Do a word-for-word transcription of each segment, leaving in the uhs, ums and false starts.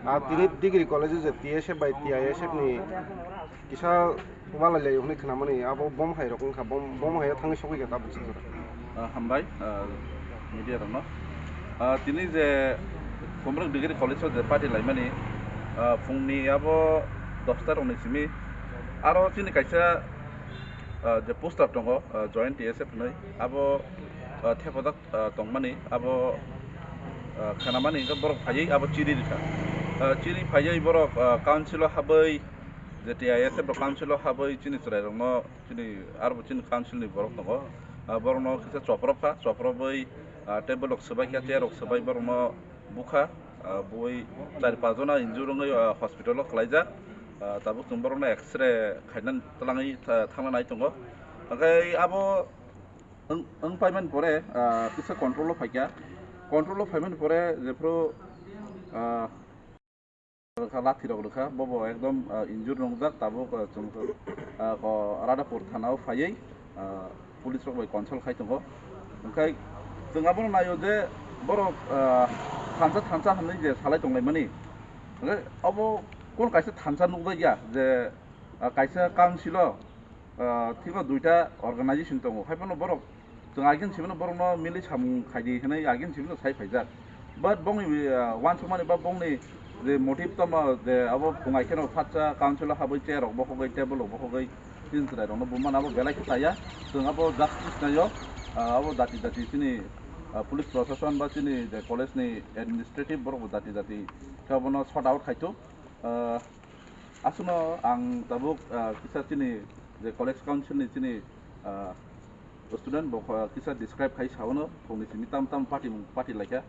Ah, tini degree college o je T S F bai T I S F ni kisa umalai lai hwnwi khnamani, abo bom hai rok wngkha, bom, bom hai o thangwi sogwi kha tabuk se jora. Ah, hambai, ah, media rokno. Ah, tini je Khumulwng Degree College o je party laimani, ah, phungni abo dosta rokni simi aro chini kaisa, ah, je poster tongo, ah, Joint T S F hinwi, abo, ah, thepajak ah, tongmani, abo, ah, khanamani hwnkhe borok phaiwi abo chiri rikha. Ah, chiri phaiwi borok, ah, council o habwi, je T I S F rok council o habwi chini chwrairokno, chini, arbo chini council ni borok tongo. Ah, borokno kisa chopropkha, choprobwi, ah, table rok swbaikha, chair rok swbai borokno bukha, ah, bui chari pas jona injure wngwi, ah, hospital o kwlaijak. Ah, tabuk chwng borokno X-ray khainani twlangwi tha-, thangna nai tongo. Hwnkhe abo Wng, wng paimani pore, ah, kisa control o phaikha. Control o phaimani pore jephru, ah, rwkha, lathi rok rwkha, bobo ekdom, ah, injure wngjak, tabuk, ah, chwng, ah, ko Radhapur thana o phaiwi, ah, police rok bai consult khai tongo. Hwnkhe chwng abono naio je borok, ah, thansa thansa hwnwi je salai tonglaimani. Hwnkhe obo kunu kaisa thansa nukjakya je, ah, kaisa council o, ah, thikno duita organization tongo, hai phano borok chwng agin simi no borokno mili samung khaidi hinwi agin simi no sai phaijak. But bongni, ah, uansukmani ba bongni je motive tamo je abo phungai kheno phatsa council o habwi chair rok bokhogwi, table rok bokhogwi, chini chwrai rokno bumano abo belai khe chaya. Chwng abo justice naio, ah, abo dati dati chini, ah, police proshashan ba chini je college ni administrative borok bo dati dati khe abono sort out khaito. Ah, aswkno ang tabuk, ah, kisa chini je college council ni chini, ah, student bo, ah, kisa describe khai saono, phungni simi tam tam party mung party laikha.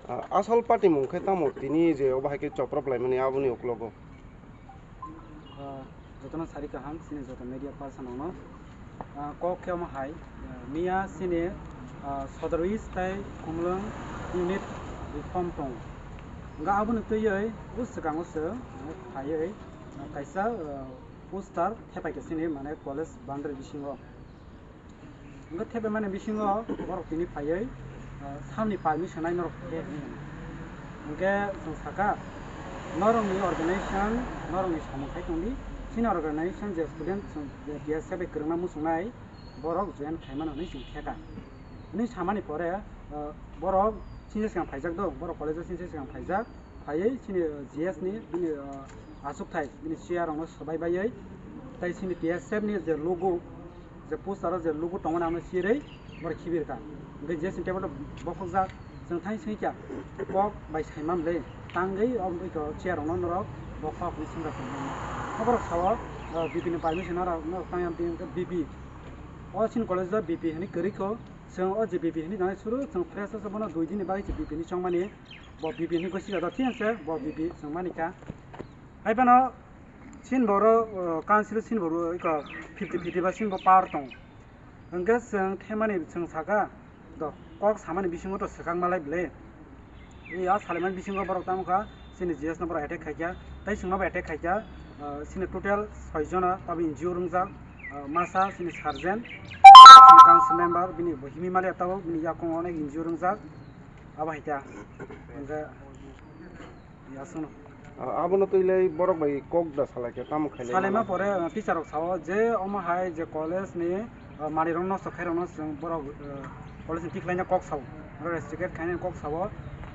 Ah, asol party mung khe tamo tini je obo hai khe choprop laimani aboni uklogo? Ah, jotono sari kaham, chini joto media person rokno. Ah, kok khe omo hai, ah, miya chini, ah, Sodor East tei Khumulwng unit reform tongo. Hwnkhe aboni twiwi o swkango se, ah, phaiwi, ah, kaisa, ah, poster thepaikha chini, mane, college boundary bisingo. Hwnkhe thepaimani bisingo borok tini phaiwi, ah, samni permission nai norok khe hwnwi hino. Hwnkhe chwng sakha, norokni organization, norokni samung khai tongdi, chini organization je student chwng je T S F bai kwrwngna muchungnai, borok join khaimano hwnwi chwng theka. Hwnwi samani pore, ah, borok chini swkang phaijak do, borok college o chini swkang phaijak, phaiwi chini, ah, G S ni bini, ah, achukthai bini chair rokno swbai baiwi, tei chini T S F ni je logo, je poster o je logo tongmani amo chirwi borok khibirkha. Hwnkhe G S ni table o bokhokjak, chwng thai swngkha, kok bai saimam le, tangwi o chair rokno norok bokhok hwnwi swngkha. Borok sao, ah, B P ni permission norok, norok tangya, B P. O chini college o B P hwnwi kwrwi kho. Chwng o je B P hwnwi nai suru, chwng freshers bono dui dini bagwi se B P hwnwi chongmani. Bo B P hwnwi gosika da phiya se bo B P chwng mani kha. Hai phano chini boro, o, council chini boro iko fifty fifty ba chini bo power tongo. Hwnkhe chwng themani chwng sakha, do kok samani bisingo to swkang malai bwle. Iya salaimani bisingo borok tamo kha, chini G S no borok attack khaikha, tei chwngno bo attack khaikha, ah, chini total soi jona abo injured wngjak, ah, masa chini sergeant, chini council member, bini bo himwi maliya tabuk, bini yakungo onek injured wngjak, abo hai kha. Hwnkhe, ya, aswkno. Ah, abono twi lai borok bai kok da salai khe tamo khailai Salaima mano? Pore, ah, teacher rok sao je omo hai je college ni, ah, manwi rok nosto khai rok no chwng borok, ah, college ni tikhlai na kok sao, oro restricted khainani kok sao,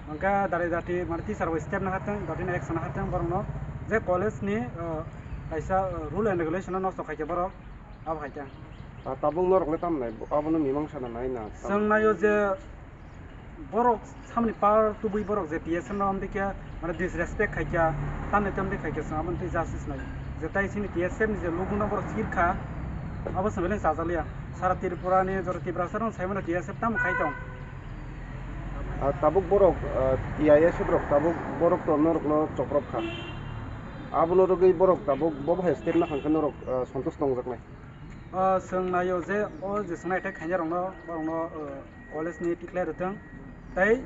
hwnkhe dari dati mane teacher bai step na hateng, dati na action na hateng borok no je college ni, ah, kaisa, ah, rule and regulation no nosto khai khe borok. Abo hai khe. Ah, tabuk norok le tamo nai? Abono mimang sana nai na? Chwng naio je borok samni power tubui borok je T S F no amtwi khe mane disrespect khai kha, tamni tamni khai kha chwng aboni twi justice nai. Je tai chini T S F ni je logo no borok chir kha, abo se beleng chajak liya. Sara Tripura ni jora Tiprasa rok sai mano T S F tamo khai tong. Ah, tabuk borok, ah, T I S F rok tabuk borok to norok no choprop kha. Abono rwgwi borok tabuk bo bahai step na khan khe norok, ah, santosh tongjak nai. O chwng naio je o je chwngno attack khainai rokno, borokno, o, college ni tikhlai rwthwng, tei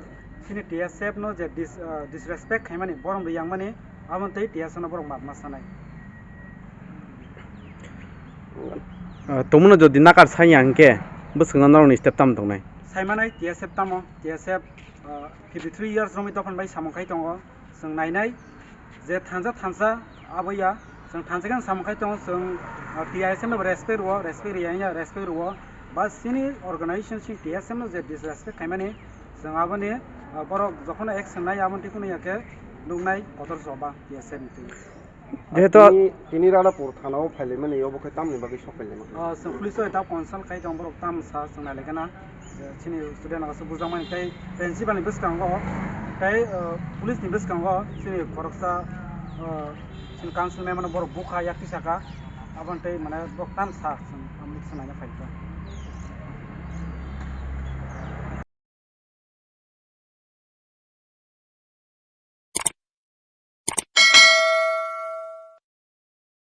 chini T S F no je dis-, o, disrespect khaimani, borom riyangmani, aboni tei T S F no borok map ma sanai. O, tongmano jodi nakar saya hwnkhe, bwswkno norokni step tamo tongnai? Saimanai T S F tamo, T S F, o, fifty three years romwi dophani bai samung khai tongo. Chwng nainai je thansa thansa abo ya, chwng thansa khe samung khai tongo, chwng, ah, T I S M no respect rwo, respect riya ya, respect rwo, ba chini organization chini T S M no je disrespect khaimani, chwng aboni, ah, borok jokhon action nai aboni twi kheno ya khe nuknai kotor choba T S M ni twi. Jehetu tini, tini Ranapur thana o phailaimani obo khe tamni bagwi sok phailaimani? Ah, chwng police o ta consult khai tong borok tam sa chwng nai lekha na. Chini student aswk bujakmani tei principal ni bwskango tei, ah, police ni bwskango chini khoroksa, ah, chini council member no borok bukha yak tisaka aboni tei mane borok tam sa chwng, ang bwkha naina phaikha.